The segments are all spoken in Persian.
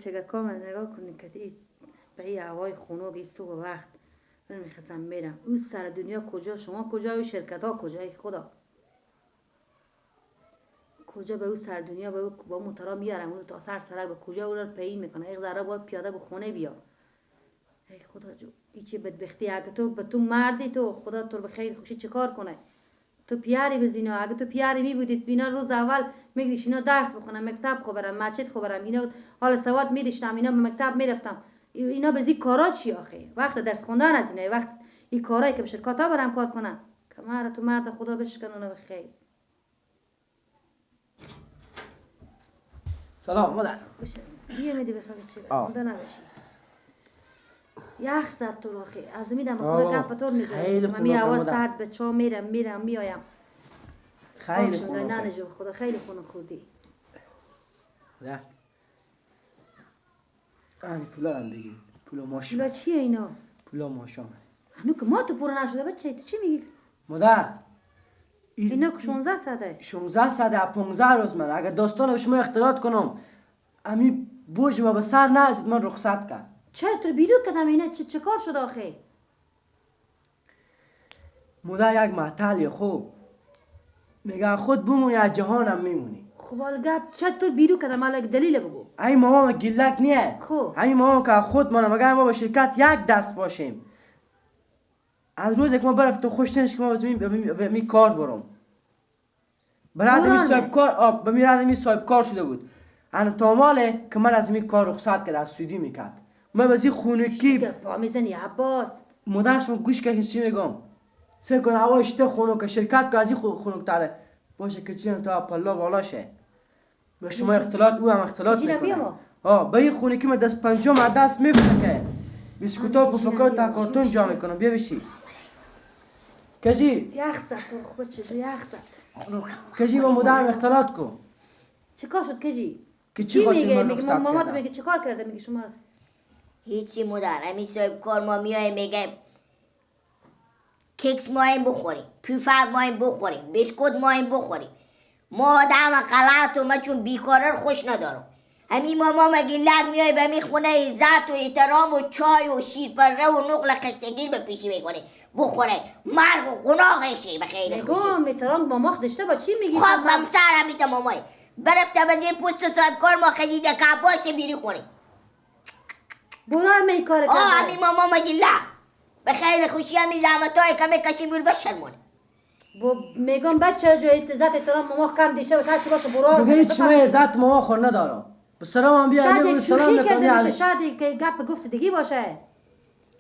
بچگکا من نگاه کنی که به این هوای خنک این صبح وقت من میخواستم میرم اون سر دنیا کجا، شما کجا و شرکت ها کجا؟ ای خدا کجا به اون سر دنیا به با موتورا میارم اون تا سر سرک به کجا اون رو پین میکنه؟ یک ذره باید پیاده به خونه بیا. ای خدا جو این چه بدبختی. اگه تو به تو مردی تو خدا تو به خیر خوشی چه کار کنه؟ تو پیاری بزینو. اگه تو پیاری می بودید بینا روز اول میگریش اینا درس بخونم، مکتب خو برم، مسجد خو برم، اینا حال سواد میداشتم، اینا به مکتب میرفتم، اینا به زی کارا چی آخه؟ وقت درس خوندن از اینا، وقت این کارایی که به شرکت ها برم کار کنم. کمر تو مرد خدا بشکنونه به خیر. سلام مادر. بیا میدی بخواه چی خونده نباشی. یخ زد تو رو آخه. از امیدم به خدا گپ تو میزنم. من می هوا سرد به چا میرم میرم میایم. خیلی خونه. نه نه خدا خیلی خونه خوردی. نه. این پولا هم دیگه. پولا ماش. پولا چیه اینا؟ پولا ماشام. هنو که ما تو پور نشده بچه تو چی میگی؟ مادر اینا که 16 صده 16 صده 15 روز من اگر داستان به شما اختلاط کنم امی برج ما به سر نرسید من رخصت کرد. چرا تو بیرون کردم اینا چه کار شد آخه؟ مادر یک معطلی خوب میگه خود بمونی از جهانم میمونی. خب حالا گپ چرا تو بیرون کردم؟ حالا یک دلیل بگو. این ماما گیلک نیه. خب همین ماما که خود مانم اگر ما با شرکت یک دست باشیم از روز که ما برفت تو خوش نش که ما می کار برم. برای می صاحب کار آب به می صاحب کار شده بود. ان تاماله که من از می کار رخصت کرد از سویدی میکرد. من بازی خونکی پا میزنی عباس. مادرش گوش کشید چی میگم؟ سه کن هوایش ته خنک شرکت که از این خنک تره باشه که چی تا پلا بالا شه. به شما اختلاط او هم اختلاط میکنه. ها به این خونکی من دست پنجم از دست میفته. بیسکوتا پفکا تا کارتون جا میکنم. بیا بشی. کجی؟ یخ زد تو خوب چیز یخ زد. کجی با مادرم اختلاط کو. چیکار شد کجی؟ که چی میگه؟ میگه ماما تو میگه چیکار کرده؟ میگه شما هیچی مادر. همین صاحب کار ما میای میگه کیکس مایم بخوریم، پیفک مایم بخوریم، بیسکوت مایم بخوریم. ما آدم غلط و من چون بیکاره رو خوش ندارم. همین ماما مگه لگ میای به می خونه عزت و احترام و چای و شیرپره و نقل قصه‌گیر به پیشی میکنه بخوره مرگ و قناقشه به خیر خوشی. میگم احترام ماما داشته با چی میگی؟ خاک بم سر همیتا مامای برفته به زیر پوست صاحب کار ما خزیده که عباس بیری کنه. برار می کار کرده. همین ماما مگه لگ به خیر خوشی همین زحمتای که میکشیم بیر بشرمونه. با میگم بچه جو عزت احترام ماما کم دیشه باشه هرچی باشه برار. دیگه هیچ من عزت ماما خور ندارم. به سلام هم بیا شاید شوخی کرده باشه، شاید که گپ گفت دیگه باشه.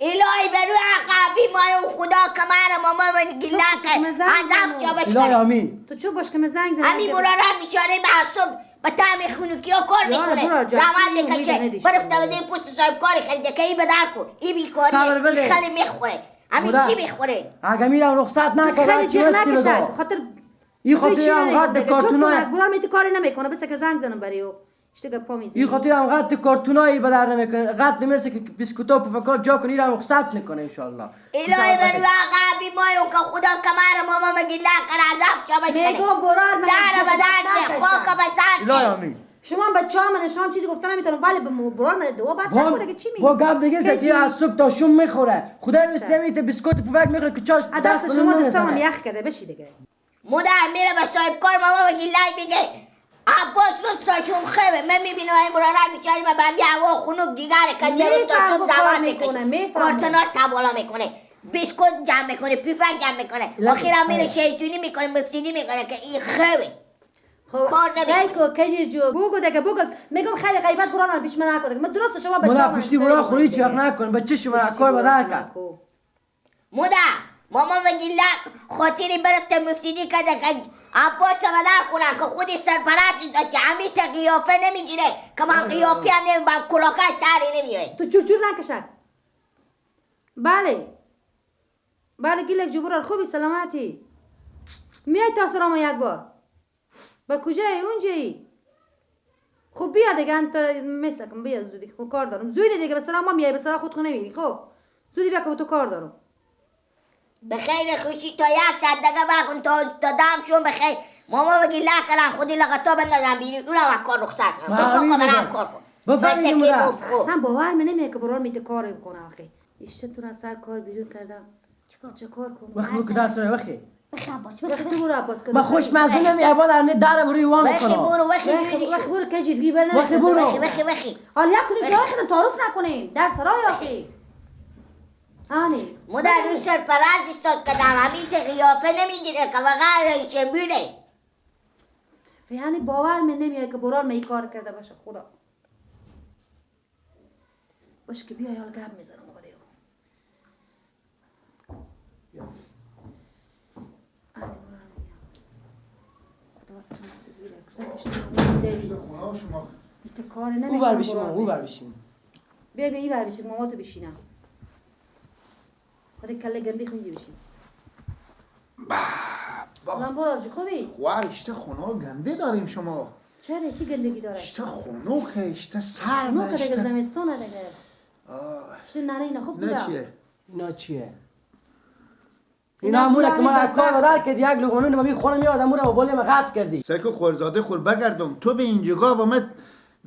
الهی به روی عقبی مای و خدا کمر ماما من گله کرد از افجا بشکنه. الهی آمین. تو چو باش که من زنگ زدم. همین برارک بیچاره معصوب به طعم خونکی ها کار میکنه زحمت میکشه برفته به زیر پوست صاحب کار خریده که ای به در کن ای بیکاریه ای خیلی میخوره. همین چی میخوره؟ اگه میرم رخصت نکنه خیلی جیغ نکشه خاطر این خاطر هم قد کارتونای برار میتی کاری نمیکنه بس که زنگ زنم برای او این خاطر هم قد کارتونایی به در نمیکنه قد نمیرسه که بیسکوتا پفکار جا کنه ایرم رخصت میکنه انشالله. الهی بر روی عقبی مای که خدا کمر ماما مگی لکر از افجا بشکنه. میگم برار من در به در شه خاک به سر الهی آمین. شما بچه ها من شما چیزی گفتن نمیتونم ولی برار من دعا بعد نکنه که چی میگی؟ با گپ دیگه زکی از صبح تا شام میخوره خدا رو استمیت بیسکوت پفک میخوره که چاش دست شما دستم یخ کرده بشی دیگه. مادر میره به صاحب کار ماما مگی لک میگه عباس روز تاشون خیمه من میبینم این برارک بیچاری من بمی هوا خنک جیگره کنده روز تاشون زحمت میکشه کارتونا تبالا میکنه بیسکوت جمع میکنه پیفک جمع میکنه آخیرم میره شیطونی میکنه مفسدی میکنه که این خیمه کار نمیکنه. کجی جو بگو دیگه بگو میگم خیلی غیبت برارم پیش من نکن من درست شما بچه مادر پشتی برا خوری چی نکن بچه شما کار بدر کرد. مادر ماما میگه خاطری برفته مفسدی کرده که عباس بدر کنن که خودش سرپرست داشته همیشه قیافه نمیگیره که من قیافه هم نمیبرم کلاکه سری نمیای. تو چورچور نکشک. بله بله گیلک جبرار خوبی سلامتی میای تا سراما یک بار با کجایی اونجایی؟ خب بیا دیگه انت مثل کن بیا زودی خب کار دارم زودی دیگه به سراما میای به سرا خود خونه میری خب زودی بیا که تو کار دارم. به خیر خوشی تا یک ساعت دیگه بکن تا دم شون بخیر ماما بگی لکرم خودی لغتا بندازم بیرون اونم از کار رخصت کنم برو برم کار کن. بفهمیدیم اصلا باور من نمیه که برار میته کار بکنه آخه. اشته تو از سر کار بیرون کردم. چه کار کنم؟ وقت بو دست رو وخی. وقتی برو عباس ما خوشمزه نمی ابا در در بروی وام وخی کنم. برو وخی وخی برو کجی بر نه. وخی برو. وخی وخی. حالا یک کنیم جای خودم تعارف نکنیم. در سرای آخه. آنی. مادر رو سرپرست استاد کردم همین قیافه نمیگیره که وقت چه میره. یعنی باور من نمیاد که برار می کار کرده باشه خدا. باشه که بیا یال گپ میزنم خدایا. خدا او بر بشیم او بر بشیم. بیا بیا این بر بشیم ماما تو بشینم. خدا کله گردی خونجی بشین. بابا برار خوبی؟ خوار اشته خونه گنده داریم شما. چرا چی گندگی داره؟ اشته خنوکه اشته سرده اشته دیگه زمستونه دیگه. اشته نره اینا خوب بوده. نه چیه؟ اینا چیه؟ اینا همونه که من کار بدر کردی یک لقمه نون به خونه میادم اون رو بالیم قطع کردی. سکو خورزاده خور بگردم تو به اینجا با من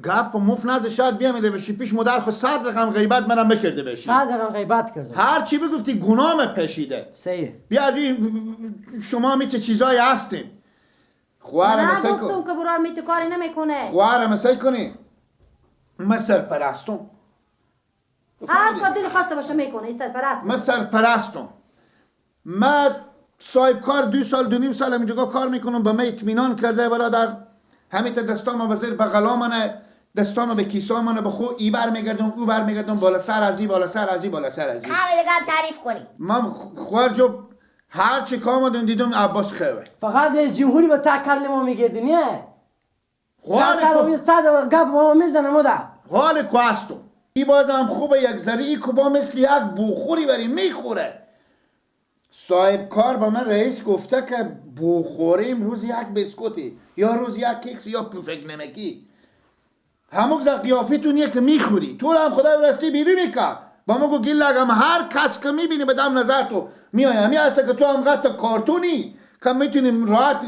گپ و مف نزد شاید بیامیده بشی پیش مادر خود 100 رقم غیبت منم بکرده بشی. 100 رقم غیبت کرده. هر چی بگفتی گناه پشیده. صحیح. بیا شما می چه چیزایی هستیم. خوارم سعی کن. گفتم که برار می تو کاری نمیکنه. خوارم سعی کنی. من سرپرستم. هر کار دل خواسته باشه میکنه. این سرپرست. من سرپرستم. من صاحب کار 2 سال 2.5 سال اینجا کار میکنم به من اطمینان کرده برادر. همین تا دستامو به زیر بغلا منه دستامو به کیسا منه به خو ای بر میگردم او بر میگردم بالا سر ازی بالا سر ازی بالا سر ازی. همه دیگه تعریف کنی. من خوارجو هر چی که آمدم دیدم عباس خوه. فقط رئیس جمهوری به تکلم میگردی نه؟ حال صد گپ ما میزنم مادر. حال کو هستم. ای بازم خوبه یک ذره ای کوبا مثل یک بوخوری بری میخوره. صاحب کار با من رئیس گفته که بخوریم روز یک بسکوتی یا روز یک کیکس یا پوفک نمکی. همون قیافتون که میخوری تو هم خدا راستی بیری میکرد با ما گو گیل لگم هر کس که میبینی به دم نظر تو میای همی هسته که تو هم قطع کارتونی که میتونیم راحت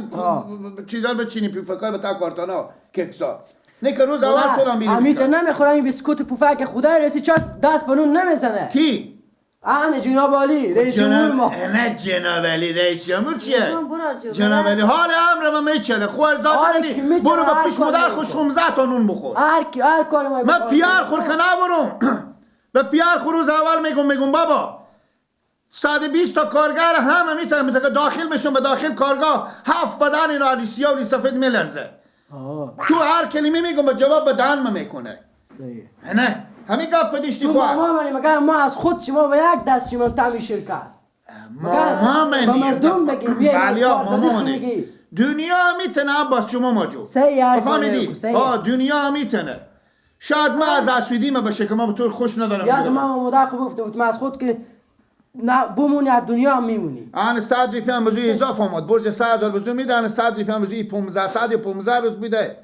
چیزا بچینی پوفکای به تا کارتونا کیکسا نه که روز اول تو هم بیری میکرد. همیته نمیخورم این بسکوت پوفک خدا راستی چاش دست به نون نمیزنه. کی؟ آن جناب علی رئیس جمهور ما. نه جناب علی رئیس جمهور چیه؟ جناب علی حال امر ما میچله خوارزاده نی برو به پیش مادر خود 16 تا نون بخور. هر کار ما من پیار خور که نبرم. به پیار خور روز اول میگم بابا 120 تا کارگر همه میتونم که داخل بشم به داخل کارگاه 7 بدن اینا علی سیاه و سفید میلرزه. تو هر کلمه میگم به جواب به دهن ما میکنه. نه همین گپ پدیشتی خواه ما منی مگر ما از خود شما به یک دست شما تامی شرکت ما منی با مردم بگیم بله ما منی دنیا میتونه عباس شما ما جو فهمیدی؟ دنیا میتونه شاید ما از اسودی ما باشه که ما به طور خوش ندارم یا از ما مادر خوب گفته بود ما از خود که نه بمونی از دنیا هم میمونی. آن 100 روپیه هم بزوی اضافه آمد برج 3000 بزوی میده آن 100 روپیه هم بزوی 15 روز میده.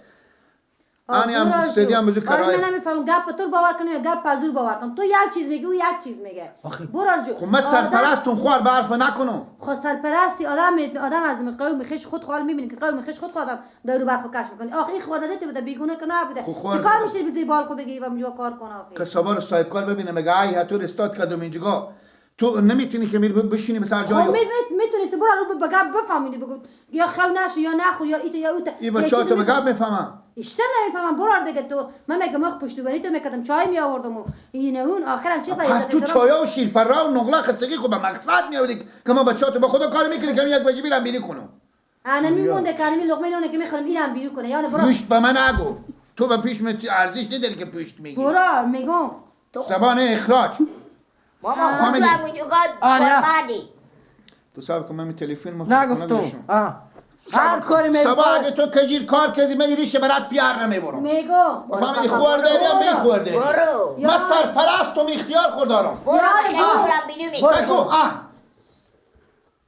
آنی هم سدی هم بزرگ کرایه. من نمیفهمم گپ تو باور کنی یا گپ پزور باور کن. تو یک چیز میگی او یک چیز میگه. برو جو. خب من سرپرستم خوار به حرف نکنم. خب سرپرستی آدم از قوم خیش خود خال میبینی که قوم خیش خود آدم دارو برخو کش میکنی. آخه این خدا بوده بیگونه که نبوده. چیکار میشه بزی بال خو بگیری و اونجا کار کنه آخه. که صبر صاحب کار ببینه میگه ای تو استاد کردم اینجا. تو نمیتونی که میری بشینی به سر جای. خب میتونی برو رو به گپ بفهمی بگو یا خو نشو یا نخور یا ایت یا اوت. ای بچا تو به گپ میفهمم. اشتر نمیفهمم برار دیگه تو من میگم ما پشتیبانی تو میکردم چای می آوردم و این اون آخرم چی پس تو چای و شیرپره و نقله خستگی خب به مقصد میآوردی که ما بچه‌ها تو با خدا کار میکنی که یک بجی بیرم بیری کنم. انا میمونده که انا لقمه نونه که میخورم اینم بیرون کنه یعنی برو پشت به من نگو تو به پیش ارزش نداری که پشت میگی برو میگم زبان اخراج ماما خود تو همونجا کارمندی تو صبر کن من تلفن نگفتم هر کاری میکنم صبح اگه تو کجیر کار کردی من ریشه برات پیار نمیبرم میگم فهمیدی خورده یا میخورده برو من سرپرستم اختیار خود دارم برو بخیر برم بیرون میکنم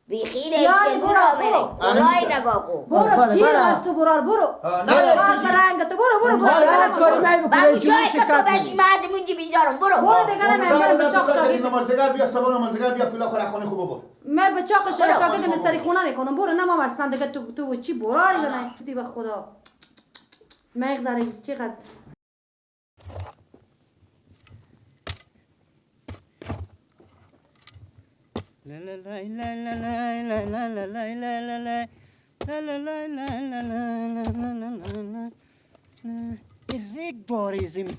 بیخیره چگورا میره خدای نگاه کن برو تیر از تو برار برو برنگ تو برو برو برو هر کاری میکنم جایی که تو بشی من اونجا بیدارم برو برو دیگه من برم بچاق شاگرد نمازگار بیا صبح نمازگار بیا پولا خور خانه خوب ببر من بچاق شاگرد مستری خونه میکنم برو نه ما اصلا دیگه تو چی براری نه به خدا من یک ذره چقدر لا لا لا لا لا لا لا لا لا لا لا لا لا لا لا لا لا. ریگ داره زمین،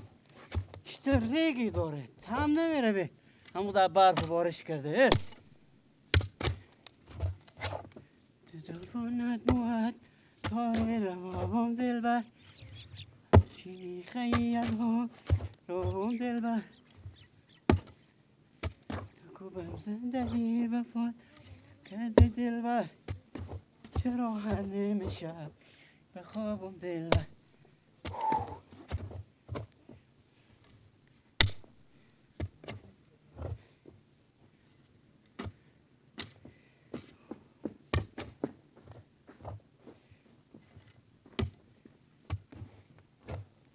چطور ریگی داره تام نمیره به همون در برف بارش کرده. تو زلفانت بود تار روابم دلبر، چی خیالم روم دلبر، تو کوبم زندگی وفات کرده دلبر، چرا هر نیمه شب به خوابم دلبر.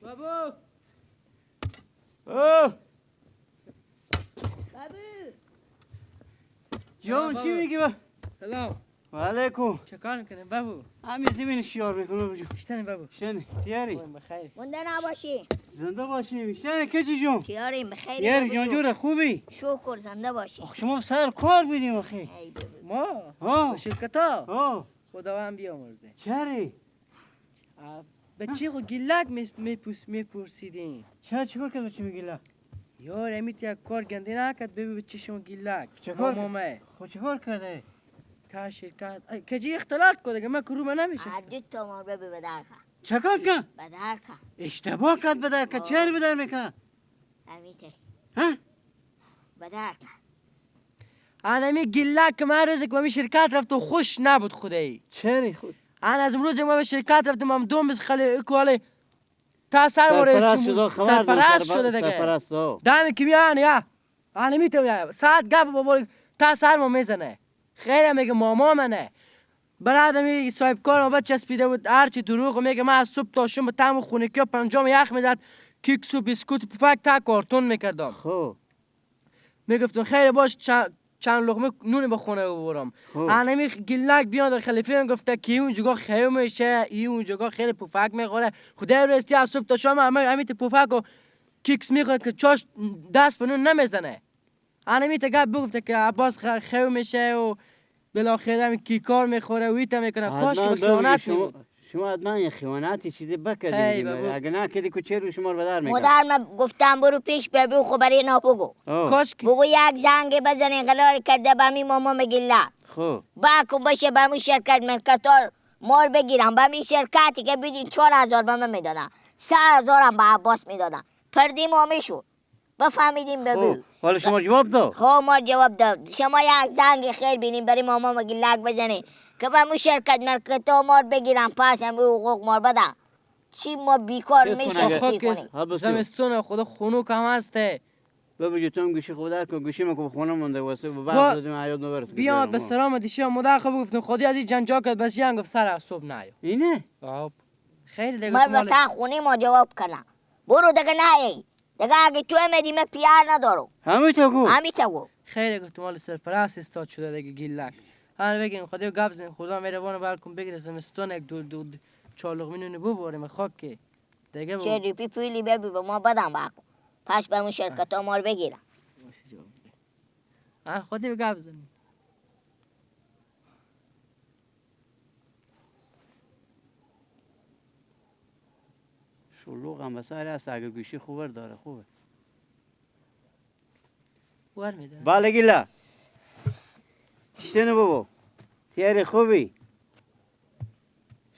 بابو اوه بابو جان چی میگی با؟ سلام و علیکم. چه کار میکنی بابو؟ همین زمین شیار میکنم بابو. شتنی بابو. شتنی تیاری؟ بخیر. مونده نباشی. زنده باشی. شتنی کجی جون؟ تیاریم بخیر. یار جان جور خوبی؟ شکر زنده باشی. آخ شما سر کار بودیم آخه. ما؟ ها شرکتا؟ خداوند بیامرزه. چرا؟ به چی خو گیلک میپرسیدین؟ چرا چیکار کرد چی میگیلک؟ یار امیت یک کار گنده نکرد ببین به چشم گیلک. چیکار؟ مامه. خب چیکار کرده؟ تا شرکت کجی اختلاط کرده که من کرومه نمیشه. عدد تا مار ببی بدر کن. چیکار کرد؟ بدر کن. اشتباه کرد بدر کن. چرا بدر میکن؟ امیته. ها؟ بدر کن. انا می گیلک من روزی که می شرکت رفت و خوش نبود خدایی. چرا خود؟ انا از امروز ما به شرکت رفتم هم دوم بس خیلی اکواله تا سر ورس سرپرست شده دیگه. دم که میان یا انا میتونم ساعت گپ بابا تا سر ما میزنه. خیلی میگه ماما منه. برادر می صاحب کار ما چسبیده بود هرچی دروغ میگه. من از صبح تا شام تام خونکی پنجام یخ میزد کیکس و بیسکوت پفک تا کارتون میکردم. خب میگفتم خیلی باش چند لقمه نون به خونه ببرم. انا می گلک بیان در خلیفه گفته که اونجا خیلی میشه این اونجا خیلی پفک میخوره. خدای راستی از صبح تا شام همه همین پفک و کیکس میخوره که چاش دست به نون نمیزنه. انا می تگه بگفته که عباس خیلی میشه و بالاخره هم کیکار میخوره و ایتا میکنه. کاش که خیانت میبود. شما حتما یه خیانتی چیزی بکردید. اگه نکردی که چرا شما رو بدر میکرد؟ مادر من گفتم برو پیش ببین خب برای اینا بگو. کاش بگو یک زنگ بزن قرار کرده به می ماما میگه خب باکو باشه به می شرکت مرکتار مار بگیرم به می شرکتی که بدین 4000 به من میدادن 3000 هم به عباس میدادن. پردی ما میشد بفهمیدیم ببین. حالا شما جواب داد؟ خب ما جواب داد. شما یک زنگ خیر بینیم برای ماما میگه لگ بزنین که به مو شرکت مرکتا مار بگیرم پس هم حقوق مار بدم. چی ما بیکار میشه کنیم؟ زمستون خدا خنک هم هسته. بابا تو هم گوشی خود کن گوشی ما که خونه مونده واسه بعد دادیم عیاد نبرد. بیا به سلام دیشی مادر خب گفتم خودی از این جنجال کرد بس یان گفت سر صبح نیا. اینه؟ آب خیلی دیگه ما تا خونه ما جواب کنم. برو دیگه نه دیگه اگه تو میدی من پیار ندارم. همین تو گو. همین تو گو. خیلی گفتم مال سرپرست استاد شده دیگه گیلک. هر بگین خدا گپ زن خدا مهربان بالکن بگیره زمستون یک دو دو چهار لقمه نون ببریم خاک که دیگه چه روپی پولی ببی به ما بدم باکو پس به اون شرکت ها ما رو بگیرم. خودی گپ زن. شلوغ هم بسر هست اگه گوشی خوبه داره خوبه. ور میده. بله گیلا. شتنه بابا تیاری خوبی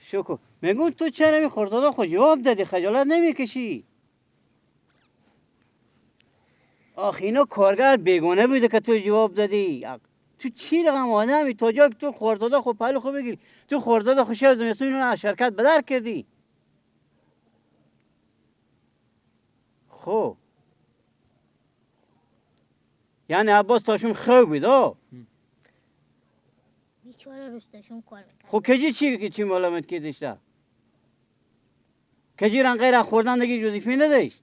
شکر. میگم تو چرا می خوردادا خود جواب دادی خجالت نمیکشی؟ آخ اینا کارگر بیگانه بوده که تو جواب دادی. تو چی رقم آدمی تا جا که تو خوردادا خود پهلو خود بگیری. تو خوردادا خود شهر زمستون اینو از شرکت بدر کردی. خب یعنی عباس تاشون خوب بود آه بیچاره روستاشون کار میکرد. خب کجی چی چی مالامت که داشته؟ کجی رنگ غیر خوردن دیگه جوزیفی نداشت؟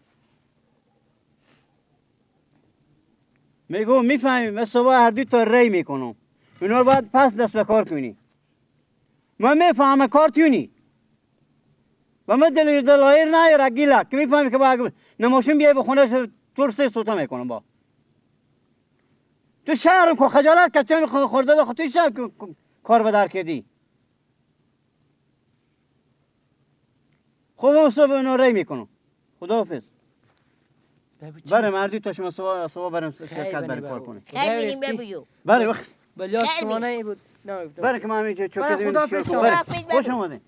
میگم میفهمی من صبح هر دو تا ری میکنم اینا رو باید پس دست به کار کنی. من میفهمم کار تونی و من دل دلایر نیاره گیلا که میفهمی که باید نماشون بیای به خونه ترسه سوتا میکنم با تو شهرم کو خجالت که چون خورده خود تو شهر کار بدر کردی. خب صبح اونو ری میکنم. خداحافظ. بره مردی تا شما صبح برم شرکت برای کار کنه. خیر بینیم ببویو. بره وقت. بلیاس شما نه بود. بره که من همینجا چوک زمین شروع کنم. خوش اومدین.